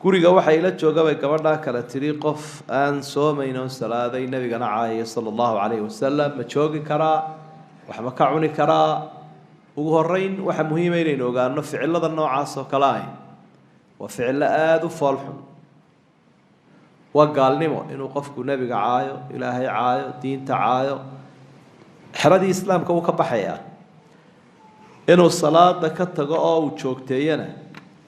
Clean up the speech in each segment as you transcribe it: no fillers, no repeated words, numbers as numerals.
Guriga waxaa ila joogabay gabadhaa kale tidhi qof aan soomayn oon salaaday, nabigana caayaya sala allahu calayhi wasalam, ma joogi karaa? Wax ma ka cuni karaa? Ugu horeyn waxaa muhiima inaynu ogaano ficilada noocaas oo kale ahi waa ficillo aada u foolxun, waa gaalnimo inuu qofku nebiga caayo, Ilaahay caayo, diinta caayo, xeradii islaamka uu ka baxayaa. Inuu salaada ka tago oo uu joogteeyana,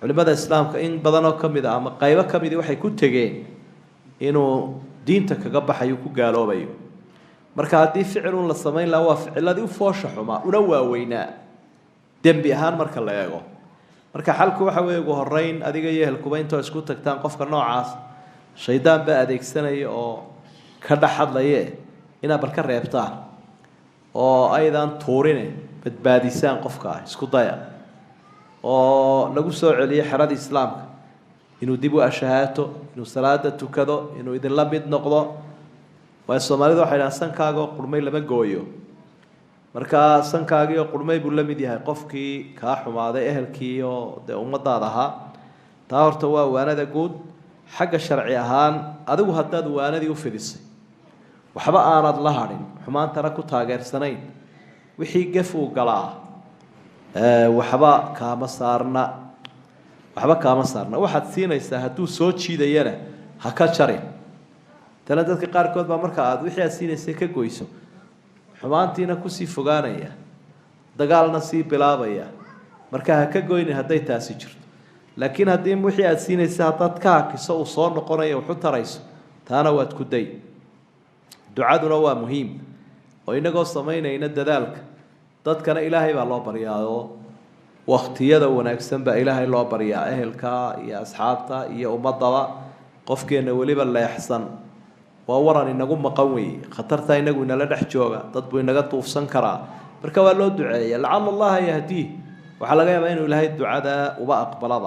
culimada islaamka in badanoo ka mid a ama qaybo ka midii waxay ku tegeen inuu diinta kaga baxayo, ku gaaloobayo. Marka haddii ficilun la samayn lahaa, waa ficiladii u foosha xumaa una waaweynaa dembi ahaan marka la eego. Marka xalku waxa weeye, ugu horeyn adiga iyo ehelkuba intoo isku tagtaan, qofka noocaas shaydaan baa adeegsanaya oo ka dhex hadlaye, inaad bal ka reebtaan oo aydan tuurine badbaadisaan qofka ah, isku daya oo lagu soo celiyo xeradii islaamka, inuu dib u ashahaato, inuu salaada tukado, inuu idinla mid noqdo. Waayo Soomaalidu waxay dhahaan sankaagoo qurmay lama gooyo. Markaa sankaagii oo qurmay buu la mid yahay qofkii kaa xumaaday ehelkii oo dee ummadaada ahaa. Taa horta waa waanada guud. Xagga sharci ahaan, adigu haddaad waanadii u fidisay, waxba aanad la hadhin, xumaantana ku taageersanayn, wixii gef uu galaa waxba kaama saarna, waxba kaama saarna. Waxaad siinaysaa hadduu soo jiidayana ha ka jarin. Tana dadka qaarkood baa marka aad wixii aad siinaysay ka goyso, xumaantiina kusii fogaanaya, dagaalna sii bilaabaya. Marka ha ka goynin hadday taasi jirto. Laakiin haddii wixii aad siinaysay haddaad ka hakiso uu soo noqonayo, waxu tarayso, taana waad ku day. Ducaduna waa muhiim oo inagoo samaynayna dadaalka, dadkana Ilaahay baa loo baryaayoo wakhtiyada wanaagsan baa Ilaahay loo baryaa, ehelka iyo asxaabta iyo ummadaba. Qofkeenna weliba leexsan waa waran inagu maqan weeye, khatarta inagu inala dhex jooga, dad buu inaga duufsan karaa. Marka waa loo duceeya, lacala Allaha yahdiih, waxaa laga yaabaa inuu Ilaahay ducada uba aqbalaba.